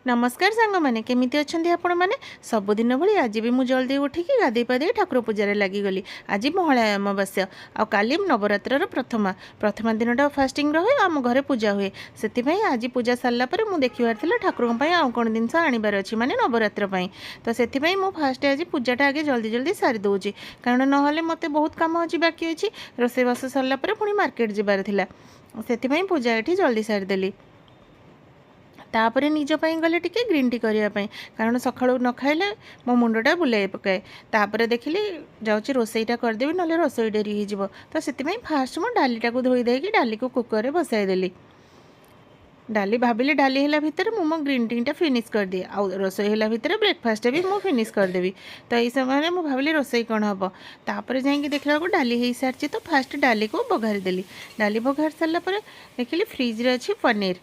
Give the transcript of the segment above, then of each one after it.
ନମସ୍କାର ସାଙ୍ଗମାନେ, କେମିତି ଅଛନ୍ତି ଆପଣମାନେ? ସବୁଦିନ ଭଳି ଆଜି ବି ମୁଁ ଜଲ୍ଦି ଉଠିକି ଗାଧୋଇ ପାଧୋଇ ଠାକୁର ପୂଜାରେ ଲାଗିଗଲି। ଆଜି ମହାଳୟା ଅମାବାସ୍ୟା ଆଉ କାଲି ନବରାତ୍ରର ପ୍ରଥମା। ପ୍ରଥମା ଦିନଟା ଫାଷ୍ଟିଂ ରହେ, ଆମ ଘରେ ପୂଜା ହୁଏ। ସେଥିପାଇଁ ଆଜି ପୂଜା ସାରିଲା ପରେ ମୁଁ ଦେଖିବାର ଥିଲା ଠାକୁରଙ୍କ ପାଇଁ ଆଉ କ'ଣ ଜିନିଷ ଆଣିବାର ଅଛି, ମାନେ ନବରାତ୍ର ପାଇଁ। ତ ସେଥିପାଇଁ ମୁଁ ଫାଷ୍ଟ ଆଜି ପୂଜାଟା ଆଗେ ଜଲ୍ଦି ଜଲ୍ଦି ସାରି ଦେଉଛି, କାରଣ ନହେଲେ ମୋତେ ବହୁତ କାମ ଅଛି, ବାକି ଅଛି। ରୋଷେଇବାସ ସରିଲା ପରେ ପୁଣି ମାର୍କେଟ ଯିବାର ଥିଲା, ସେଥିପାଇଁ ପୂଜା ଏଠି ଜଲ୍ଦି ସାରିଦେଲି। ତାପରେ ନିଜ ପାଇଁ ଗଲେ ଟିକେ ଗ୍ରୀନ୍ ଟି କରିବା ପାଇଁ, କାରଣ ସକାଳୁ ନ ଖାଇଲେ ମୋ ମୁଣ୍ଡଟା ବୁଲାଇ ପକାଏ। ତାପରେ ଦେଖିଲି ଯାଉଛି ରୋଷେଇଟା କରିଦେବି, ନହେଲେ ରୋଷେଇ ଡେରି ହେଇଯିବ। ତ ସେଥିପାଇଁ ଫାଷ୍ଟ ମୁଁ ଡାଲିଟାକୁ ଧୋଇ ଦେଇକି ଡାଲିକୁ କୁକରରେ ବସାଇଦେଲି। ଡାଲି ଭାବିଲି ଡାଲି ହେଲା ଭିତରେ ମୁଁ ମୋ ଗ୍ରୀନ୍ ଟିଟା ଫିନିଶ୍ କରିଦିଏ, ଆଉ ରୋଷେଇ ହେଲା ଭିତରେ ବ୍ରେକଫାଷ୍ଟଟା ବି ମୁଁ ଫିନିଶ୍ କରିଦେବି। ତ ଏଇ ସମୟରେ ମୁଁ ଭାବିଲି ରୋଷେଇ କ'ଣ ହେବ। ତାପରେ ଯାଇକି ଦେଖିଲା ବେଳକୁ ଡାଲି ହେଇସାରିଛି। ତ ଫାଷ୍ଟ ଡାଲିକୁ ବଘାରି ଦେଲି। ଡାଲି ବଘାରି ସାରିଲା ପରେ ଦେଖିଲି ଫ୍ରିଜ୍ରେ ଅଛି ପନିର।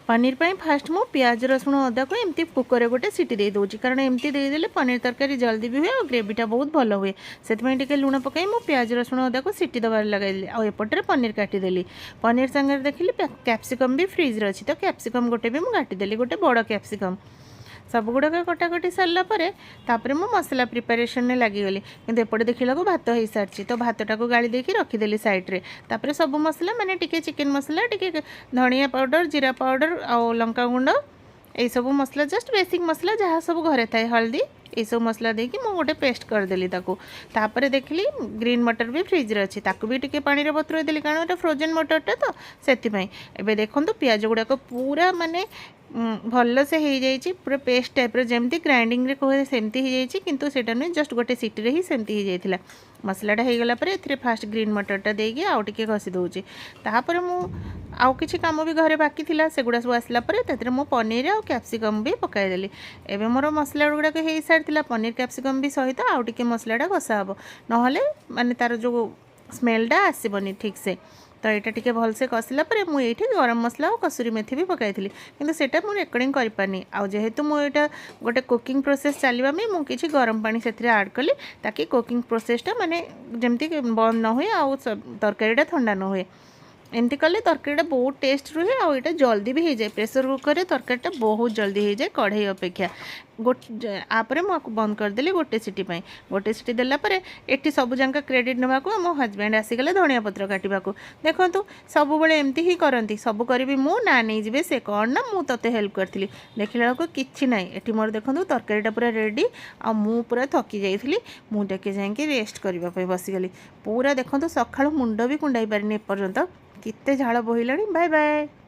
ପନିର ପାଇଁ ଫାଷ୍ଟ ମୁଁ ପିଆଜ, ରସୁଣ, ଅଦାକୁ ଏମିତି କୁକରରେ ଗୋଟେ ସିଟି ଦେଇ ଦେଉଛି, କାରଣ ଏମିତି ଦେଇଦେଲେ ପନିର ତରକାରୀ ଜଲ୍ଦି ବି ହୁଏ ଆଉ ଗ୍ରେଭିଟା ବହୁତ ଭଲ ହୁଏ। ସେଥିପାଇଁ ଟିକେ ଲୁଣ ପକାଇ ମୁଁ ପିଆଜ, ରସୁଣ, ଅଦାକୁ ସିଟି ଦେବାରେ ଲଗାଇଦେଲି ଆଉ ଏପଟରେ ପନିର କାଟିଦେଲି। ପନିର ସାଙ୍ଗରେ ଦେଖିଲି କ୍ୟାପ୍ସିକମ୍ ବି ଫ୍ରିଜ୍ରେ ଅଛି, ତ କ୍ୟାପ୍ସିକମ୍ ଗୋଟେ ବି ମୁଁ କାଟିଦେଲି, ଗୋଟେ ବଡ଼ କ୍ୟାପ୍ସିକମ୍। ସବୁଗୁଡ଼ାକ କଟାକଟି ସାରିଲା ପରେ ତାପରେ ମୁଁ ମସଲା ପ୍ରିପାରେସନ୍ରେ ଲାଗିଗଲି। କିନ୍ତୁ ଏପଟେ ଦେଖିଲାକୁ ଭାତ ହେଇସାରିଛି, ତ ଭାତଟାକୁ ଗାଳି ଦେଇକି ରଖିଦେଲି ସାଇଡ଼୍ରେ। ତାପରେ ସବୁ ମସଲା, ମାନେ ଟିକେ ଚିକେନ୍ ମସଲା, ଟିକେ ଧନିଆ ପାଉଡ଼ର, ଜିରା ପାଉଡ଼ର ଆଉ ଲଙ୍କା ଗୁଣ୍ଡ, ଏଇସବୁ ମସଲା, ଜଷ୍ଟ ବେସିକ୍ ମସଲା ଯାହା ସବୁ ଘରେ ଥାଏ, ହଳଦୀ, ଏଇସବୁ ମସଲା ଦେଇକି ମୁଁ ଗୋଟେ ପେଷ୍ଟ କରିଦେଲି ତାକୁ। ତାପରେ ଦେଖିଲି ଗ୍ରୀନ୍ ମଟର ବି ଫ୍ରିଜ୍ରେ ଅଛି, ତାକୁ ବି ଟିକେ ପାଣିରେ ବତୁରାଇ ଦେଲି, କାରଣ ଏଇଟା ଫ୍ରୋଜେନ୍ ମଟରଟା ତ ସେଥିପାଇଁ। ଏବେ ଦେଖନ୍ତୁ ପିଆଜ ଗୁଡ଼ାକ ପୁରା ମାନେ ଭଲସେ ହେଇଯାଇଛି, ପୁରା ପେଷ୍ଟ ଟାଇପ୍ର, ଯେମିତି ଗ୍ରାଇଣ୍ଡିଙ୍ଗରେ କୁହେ ସେମିତି ହେଇଯାଇଛି। କିନ୍ତୁ ସେଇଟା ନୁହେଁ, ଜଷ୍ଟ ଗୋଟେ ସିଟିରେ ହିଁ ସେମିତି ହେଇଯାଇଥିଲା। ମସଲାଟା ହେଇଗଲା ପରେ ଏଥିରେ ଫାଷ୍ଟ ଗ୍ରୀନ୍ ମଟରଟା ଦେଇକି ଆଉ ଟିକେ ଘଷି ଦେଉଛି। ତାପରେ ମୁଁ ଆଉ କିଛି କାମ ବି ଘରେ ବାକି ଥିଲା, ସେଗୁଡ଼ା ସବୁ ଆସିଲା ପରେ ସେଥିରେ ମୁଁ ପନିର ଆଉ କ୍ୟାପ୍ସିକମ୍ ବି ପକାଇଦେଲି। ଏବେ ମୋର ମସଲା ଗୁଡ଼ାକ ହେଇସାରିଥିଲା। ପନିର କ୍ୟାପ୍ସିକମ୍ ବି ସହିତ ଆଉ ଟିକେ ମସଲାଟା କଷା ହେବ, ନହେଲେ ମାନେ ତା'ର ଯେଉଁ ସ୍ମେଲଟା ଆସିବନି ଠିକ୍ସେ। ତ ଏଇଟା ଟିକେ ଭଲସେ କଷିଲା ପରେ ମୁଁ ଏଇଠି ଗରମ ମସଲା ଆଉ କସୁରୀ ମେଥି ବି ପକାଇଥିଲି, କିନ୍ତୁ ସେଇଟା ମୁଁ ରେକର୍ଡ଼ିଂ କରିପାରିନି। ଆଉ ଯେହେତୁ ମୁଁ ଏଇଟା ଗୋଟେ କୁକିଂ ପ୍ରୋସେସ୍ ଚାଲିବା ପାଇଁ ମୁଁ କିଛି ଗରମ ପାଣି ସେଥିରେ ଆଡ଼୍ କଲି, ତାକି କୁକିଂ ପ୍ରୋସେସ୍ଟା ମାନେ ଯେମିତି ବନ୍ଦ ନ ହୁଏ ଆଉ ତରକାରୀଟା ଥଣ୍ଡା ନ ହୁଏ। ଏମିତି କଲେ ତରକାରୀଟା ବହୁତ ଟେଷ୍ଟ ରୁହେ ଆଉ ଏଇଟା ଜଲ୍ଦି ବି ହେଇଯାଏ। ପ୍ରେସର୍ କୁକର୍ରେ ତରକାରୀଟା ବହୁତ ଜଲ୍ଦି ହେଇଯାଏ କଢ଼େଇ ଅପେକ୍ଷା। ତାପରେ ମୁଁ ଆକୁ ବନ୍ଦ କରିଦେଲି ଗୋଟେ ସିଟି ପାଇଁ। ଗୋଟେ ସିଟି ଦେଲା ପରେ ଏଠି ସବୁ ଯାକ କ୍ରେଡ଼ିଟ୍ ନେବାକୁ ମୋ ହଜବେଣ୍ଡ ଆସିଗଲେ ଧନିଆ ପତ୍ର କାଟିବାକୁ। ଦେଖନ୍ତୁ, ସବୁବେଳେ ଏମିତି ହିଁ କରନ୍ତି, ସବୁ କରିବି ମୁଁ, ନା ନେଇଯିବେ ସେ। କ'ଣ ନା ମୁଁ ତୋତେ ହେଲ୍ପ କରିଥିଲି, ଦେଖିଲା ବେଳକୁ କିଛି ନାହିଁ। ଏଠି ମୋର ଦେଖନ୍ତୁ ତରକାରୀଟା ପୁରା ରେଡ଼ି ଆଉ ମୁଁ ପୁରା ଥକି ଯାଇଥିଲି। ମୁଁ ଟିକେ ଯାଇକି ରେଷ୍ଟ କରିବା ପାଇଁ ବସିଗଲି। ପୁରା ଦେଖନ୍ତୁ, ସକାଳୁ ମୁଣ୍ଡ ବି କୁଣ୍ଡାଇ ପାରିନି ଏପର୍ଯ୍ୟନ୍ତ, କେତେ ଝାଳ ବୋହିଲାଣି। Bye bye.